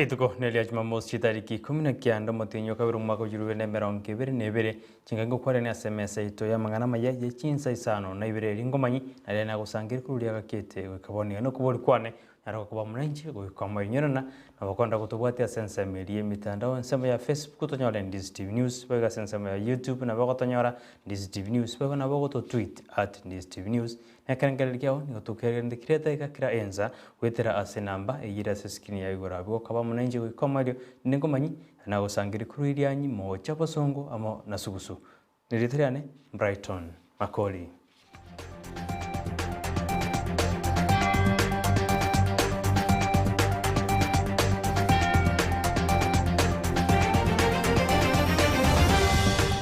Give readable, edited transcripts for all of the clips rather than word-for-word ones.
Rituko neria Jumamosi chitariki ikomi na kianda omotienyi o kabere omwaka o 2022, chingaki ngokwarania ase emesa yaito y'amang'ana amaya ye chinsa isano na ibere erio ngomanyi, na riria nagosangereria korwa riria gakete goika bono iga nokobori kwane, nyare gokoba muna inche goika omoinyorana, na gokonda gotobwatia ase ensemo eria y'emitandao ensemo ya Facebook tonyore Ndizi TV News, boigo ase ensemo ya YouTube nabo ogotonyora Ndizi TV News, boigo nabo ogototweet at Ndizi TV News, Na ekerengererio kiao nigo tokegerente kera edageka kera ensa, goetera ase enamba eyio ere ase screen yago igoro abwo gokaba amo nainche goika omoerio, ninde nkomanyi, na nagosangereria korwa irianyi, moocha, bosongo, amo na sugusu. Nerieta riane Brighton Makori.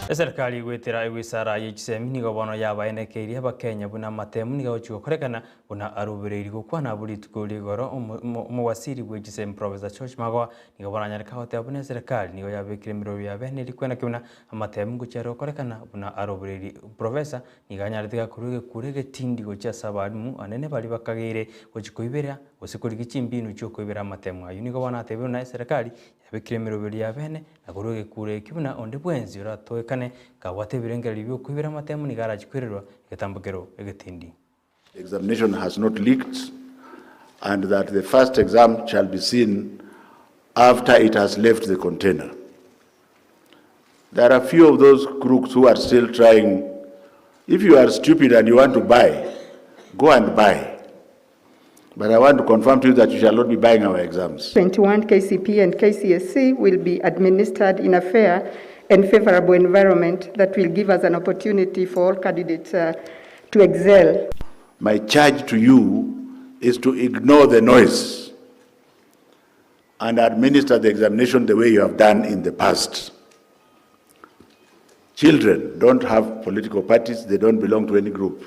Eserikari goetera ewisara ye chisemi nigo bono yabaenekeirie abakenya buna amatemu nigo agochia gokorekana buna arubereiri gokwana abwo rituko rigoro omowasiri bwe chisemi Professor George Magoha nigo bono anyareka goteba buna eserikari nigo yabekire emerobio ya bene eria kwenaki buna amatemu ngochia are gokorekana buna arobereiri Professor nigo anyarete gakorwa egekuro egetindi gochia ase abalimu anene baria bakageire gochia koibera gose korigia chimbinu chiokoibera amatemu ayio nigo bono atebire buna eserikari yabekire emerobio ya bene Na korwa egekuro ekio buna onde bwensi oratoekane kabwate ebirengererio bi'okoibera amatemo nigo arachie kwererwa egetambokero egetindi. The examination has not leaked and that the first exam shall be seen after it has left the container. There are few of those crooks who are still trying. If you are stupid and you want to buy, go and buy. But I want to confirm to you that you shall not be buying our exams. 21 KCPE and KCSE will be administered in a fair and favorable environment that will give us an opportunity for all candidates uh, to excel. My charge to you is to ignore the noise and administer the examination the way you have done in the past. Children don't have political parties, they don't belong to any group.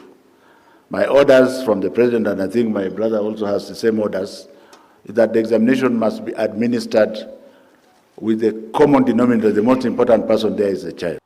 My orders from the president, and I think my brother also has the same orders, is that the examination must be administered with the common denominator, the most important person there is the child.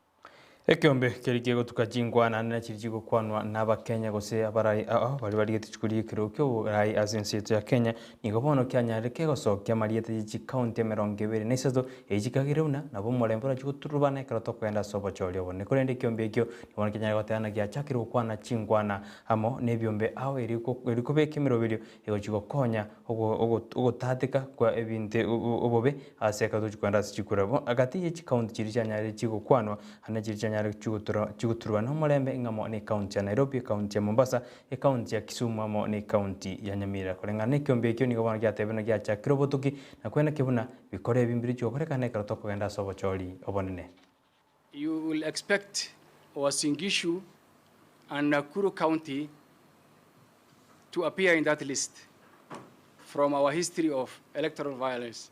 Ekeombe keria kegotuka chinkwana nene chiria chigokwanwa n'Abakenya gose abarai ao baria barigete chikuri y'ekerogo ki'oborai ase ense yaito ya Kenya, nigo bono kianyarire kegosokia amarieta ye chikaunti emerongo ebere na isato, echi chikagera buna nabo omorembe orachie goturubana ekero tokogenda ase obochori obonene. Korende ekeombe ekio nigo bono kianyare goteba ng'a giachakire gokwana chinkwana amo nebiombe ao erio kobeka emeroberio egochia gokonya ogotateka kwa ebinto obobe ase ekero togochia kogenda ase chikura. Bo gati ye chikaunti chiria chianyarire chigokwanwa naende chiria chianyarire chigoturwa nomorembe ng'a amo ne ekaunti ya Nairobi, ekaunti ya Mombasa, ekaunti ya Kisumu amo ne ekaunti ya Nyamira. Koreng'ana na ekeombe ekio nigo bono giatebire buna giachakire obotuki na kwena ki buna bikora ebi mbiri chiokorekana ekero tokogenda ase obochori obonene. You will expect Uasin Gishu and Nakuru County to appear in that list from our history of electoral violence.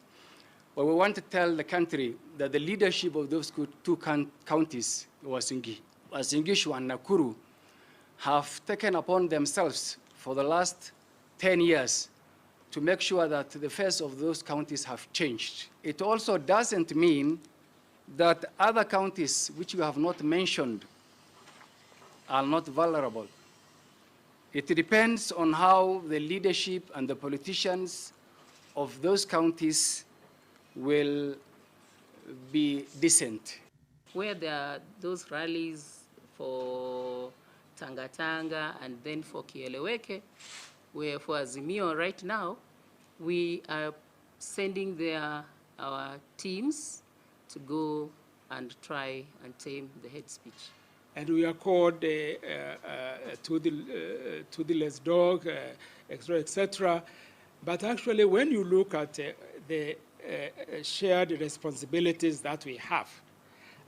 But we want to tell the country that the leadership of those two counties, Uasin Gishu and Nakuru, have taken upon themselves for the last 10 years to make sure that the face of those counties have changed. It also doesn't mean that other counties which we have not mentioned are not vulnerable. It depends on how the leadership and the politicians of those counties will be decent. Where there are those rallies for Tanga Tanga and then for Kieleweke, where for Azimio right now, we are sending there our teams to go and try and tame the hate speech. And we are called uh, uh, to, the, uh, to the less dog, etc., etc. But actually, when you look at the shared responsibilities that we have,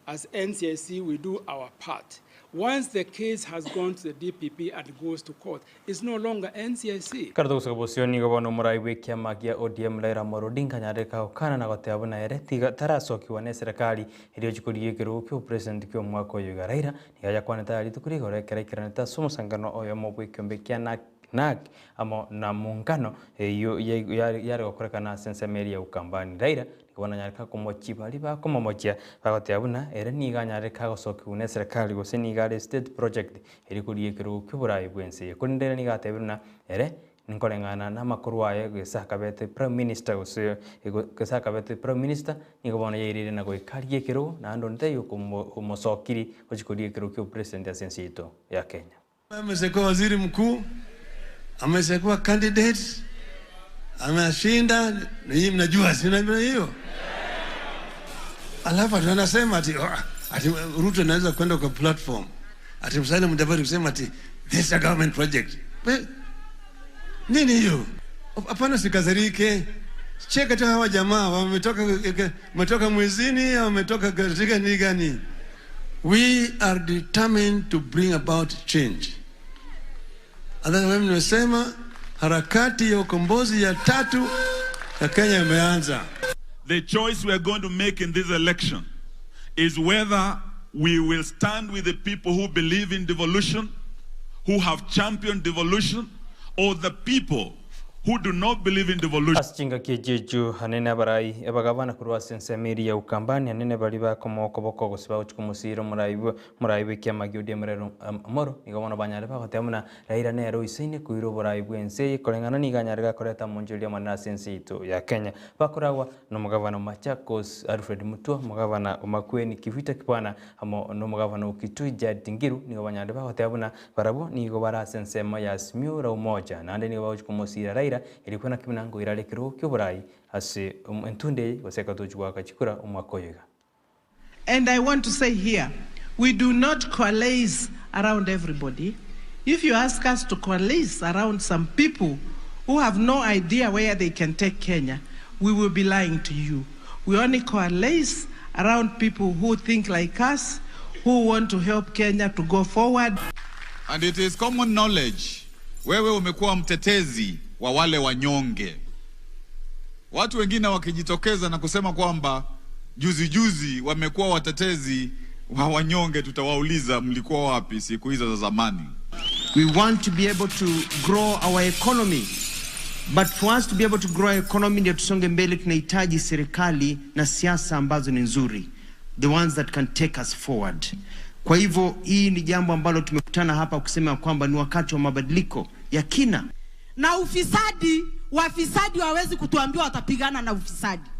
as NCIC, we do our part. Once the case has gone to the DPP and goes to court, it's no longer NCIC. Ekero togosoka bosio nigo bono omorai bw'ekiama gia ODM Raila Amolo Odinga anyarire gokana na goteba buna ere tiga tarasokigwa neserekari erio ochie korigia ekerogo ki'obopresident ki'omwaka oyo iga. Raila nigo ayakwanete aya rituko rigoro ekero aikeranete ase omosangano oyomo bw'ekiombe kia NARC NARC amo na Muungano eyio yare gokorekana ase ensemo eria ya Ukambani. Raila nigo bono anyarete komochia baria bakomomochia bagoteba buna ere nigo anyarete agosokigwa neserekari gose nigo are state project erio korigia ekerogo ki'oborai bw'ense eye. Korende ere nigo atebire buna ere. Nkoreng'ana namakorwa aye gose akabete prime minister gose gose akabete prime minister nigo bono yairire na goika arigie ekerogo naende onde taiyo omosokiri gochia korigia ekerogo kia obopresident ase ense yaito ya Kenya. Ameshakuwa waziri mkuu, ameshakuwa candidate, ameshinda. Ninyi mnajua, si mnajua hiyo? Alafu ati wanasema ati, oh, ati Ruto anaweza kwenda kwa platform ati Musalia Mudavadi kusema ati this is a government project. We, nini hiyo? Hapana, sikasirike. Cheka tu hawa jamaa wametoka wametoka mwezini, wametoka katika ni gani? We are determined to bring about change. And that's why nimesema harakati ya ukombozi ya tatu ya Kenya imeanza. The choice we are going to make in this election is whether we will stand with the people who believe in devolution, who have championed devolution, or the people who do not believe in devolution. Ase chingaki echio echio anene abarai abagabana korwa ase ensemo eria ya Ukambani, anene baria bakomoa okoboko gose bagochia komosiira omorai bwe omorai bw'ekiama gia ODM Raila Amolo, nigo bono banyare bagoteba buna Raila nere oisaine koira oborai bw'ense eye koreng'ana nigo anyare gakoreta amonchoreria amanene ase ense yaito ya Kenya. Bakoragwa nomogabana o Machakos Alfred Mutua, omogabana o Makueni Kivita Kibwana amo nomogabana o Kitui Jared Ngilu nigo banyarire bagoteba buna barabwo nigo bare ase ensemo ya Azimio la Umoja naende nigo bagochia komosiira Raila erio kwena buna ngoira are ekerogo ki'oborai ase entunde eye gose ekatochia goaka chikura omwaka oyo iga. And I want to say here, we do not coalesce around everybody. If you ask us to coalesce around some people who have no idea where they can take Kenya, we will be lying to you. We only coalesce around people who think like us, who want to help Kenya to go forward. And it is common knowledge, wewe umekuwa mtetezi wa wale wanyonge. Watu wengine wakijitokeza na kusema kwamba juzi juzi wamekuwa watetezi wa wanyonge, tutawauliza mlikuwa wapi siku hizo za zamani? We want to be able to grow our economy. But for us to be able to grow our economy ndio tusonge mbele, tunahitaji serikali na siasa ambazo ni nzuri, the ones that can take us forward. Kwa hivyo hii ni jambo ambalo tumekutana hapa kusema kwamba ni wakati wa mabadiliko ya kina. Na ufisadi, wafisadi hawawezi kutuambia watapigana na ufisadi.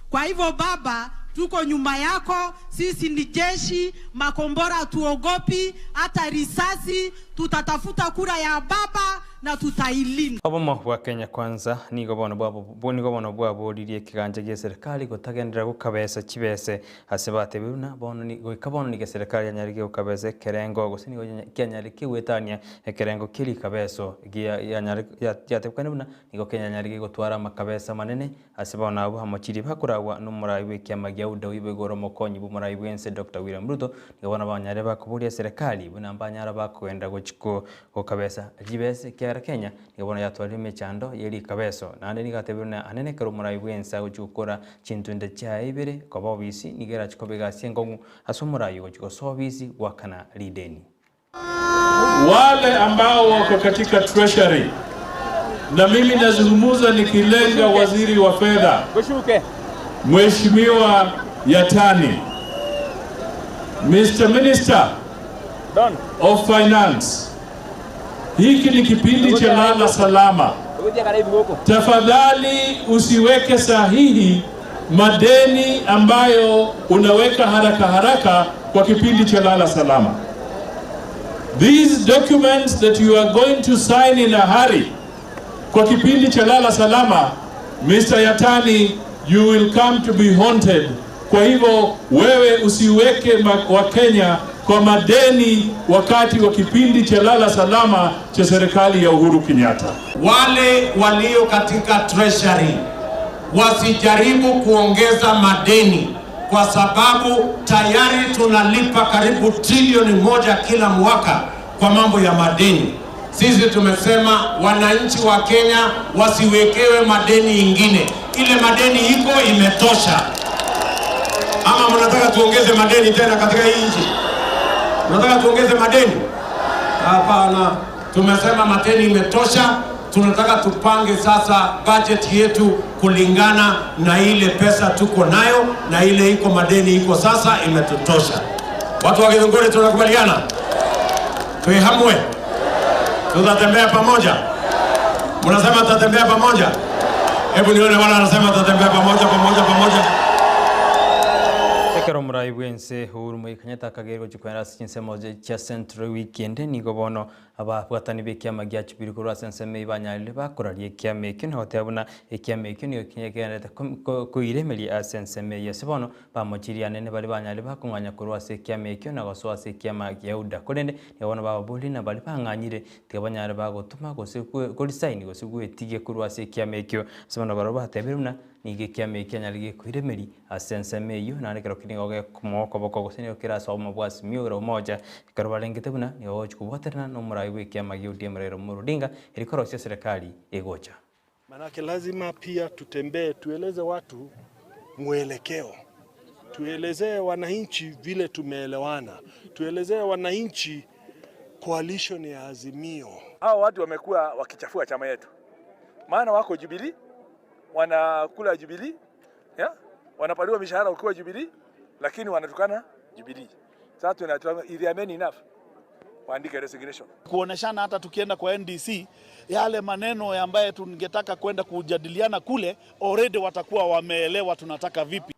Kwa hivyo baba, tuko nyuma yako, sisi ni jeshi, makombora hatuogopi, hata risasi, tutatafuta kura ya baba na tutailinda. Obomo bwa Kenya Kwanza nigo bono bwabo nigo bono bwaboririe ekegancha gia eserekari gotagenderera gokabesa chibese ase batebire buna bono ni goika bono nigo eserekari yanyarire gokabesa ekerengo gose nigo kianyarire kegwetania ekerengo kia rikabeso gia yanyare yatebekane buna nigo Kenya yanyarire gotwara amakabesa amanene Ase bono abwo amochirie bakoragwa nomorai bw'ekiama gia UDA oibo igoro omokonyi bw'omorai bw'ense Doctor William Ruto, nigo bono banyare bakoboria eserekari buna mbanyara bakogenda gochia gokabesa chibese ekiagera Kenya nigo bono yatwarire emechando ye rikabeso. Naende nigo atebire buna anene ekero omorai bw'ense agochia gokora chintunde chiaye ibere koba obisi nigo erachie koba egasi enkong'u ase omorai ogochia gosoa obisi goakana rideni. Wale ambao wako katika treasury, na mimi nazungumza nikilenga waziri wa fedha Mheshimiwa Yatani, Mr. Minister of Finance, hiki ni kipindi cha lala salama. Tafadhali usiweke sahihi madeni ambayo unaweka haraka haraka kwa kipindi cha lala salama. These documents that you are going to sign in a hurry kwa kipindi cha lala salama, Mr. Yatani, you will come to be haunted. Kwa hivyo wewe usiweke Wakenya kwa madeni wakati wa kipindi cha lala salama cha serikali ya Uhuru Kenyatta. Wale walio katika treasury wasijaribu kuongeza madeni kwa sababu tayari tunalipa karibu trilioni moja kila mwaka kwa mambo ya madeni. Sisi tumesema wananchi wa Kenya wasiwekewe madeni ingine, ile madeni iko imetosha. Ama mnataka tuongeze madeni tena katika hii nchi? Mnataka tuongeze madeni? Hapana, tumesema madeni imetosha. Tunataka tupange sasa budget yetu kulingana na ile pesa tuko nayo na ile iko madeni iko sasa imetutosha. Watu wa Githunguri tunakubaliana? Tuihamwe, tutatembea pamoja. Mnasema tutatembea pamoja? Hebu nione wale wanasema tutatembea pamoja pamoja pamoja. Ekero omorai bw'ense Uhuru Muigai Kenyatta akageire gochia koenda ase chinsemo chia Central ewiki ende, nigo bono Ababwatani b'ekiama gia Jubilee korwa ase ensemo eyio banyarire bakoraria ekiama ekio na goteba buna ekiama ekio nigo kegendererete koiremeria ase ensemo eyio. Ase bono bamochirie anene baria banyarire bakong'anya korwa ase ekiama ekio na gosoa ase ekiama gia UDA. Korende nigo bono bababorie na baria bang'anyire tiga banyare bagotoma gose korisaini gose gwetigia korwa ase ekiama ekio. Ase bono barabwo batebire buna nigo ekiama ekio kianyarire gekoiremeria Ase ensemo eyio, naende ekero keria nigo gekomoa okoboko gose nigo kere ase obomo bwa Azimio la Umoja, ekero barengete buna nigo bagochia kobwaterana nomorai bw'ekiama gia ODM Raila Amolo Odinga erio korosia eserekari egocha. Manake lazima pia tutembee tueleze watu mwelekeo, tuelezee wananchi vile tumeelewana, tuelezee wananchi coalition ya Azimio. Hawa watu wamekuwa wakichafua chama yetu, maana wako Jubilee, wanakula Jubilee, yeah? Wanapaliwa mishahara ukiwa Jubilee, lakini wanatukana Jubilee. Sasa tunatoa if they are men enough waandike resignation. Kuoneshana hata tukienda kwa NDC yale maneno ambaye tungetaka kwenda kujadiliana kule already watakuwa wameelewa tunataka vipi.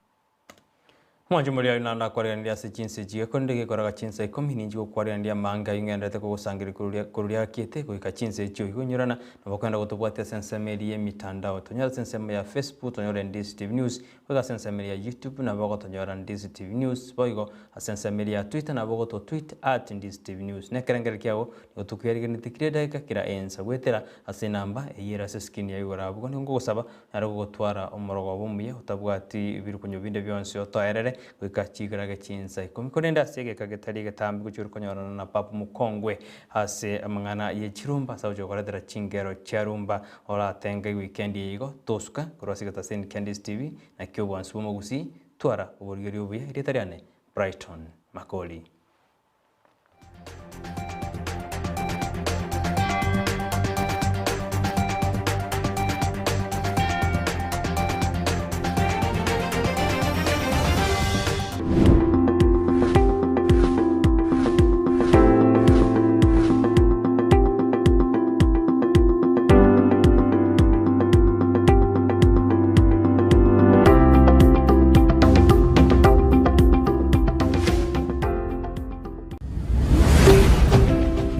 Omwancho moria aye naende akwariganirie ase chinsa echi, gekorende gekoraga chinsa ikomi, ninche gokwariganiria amanga ayio ng'endererete kogosangereria koruria koruria gakiete goika chinsa echio. Igo inyorana, nabo okogenda gotobwatia ase ensemo eria y'emitandao. Tonyore ase ensemo ya Facebook, tonyore Ndisi TV News, goika ase ensemo eria ya YouTube nabo ogotonyora Ndisi TV News, boigo ase ensemo eria ya Twitter nabo ogototweet at Ndisi TV News. Nekerengererio kiago nigo tokwerigenetie kera edageka kera ensa goetera ase enamba eyio ere ase escreen yago igoro abwo. Nigo nkogosaba Nare gogotwara omorogoba omuya otabwati ebirukunyu binde bionsi otoerere goika chigarage chinsa ikomi. Korende ase egeka getari egetambe gochia ore konyorana na Papa omokongwe ase amang'ana ye chirumba ase agochia gokoretera chingero chia rumba oratenge ewikendi eye igo tosuka korwa ase egetaseni kia Ndisi TV nakio obwansu bw'omogusii twara oborigereria obuya erieta riane Brighton Makori.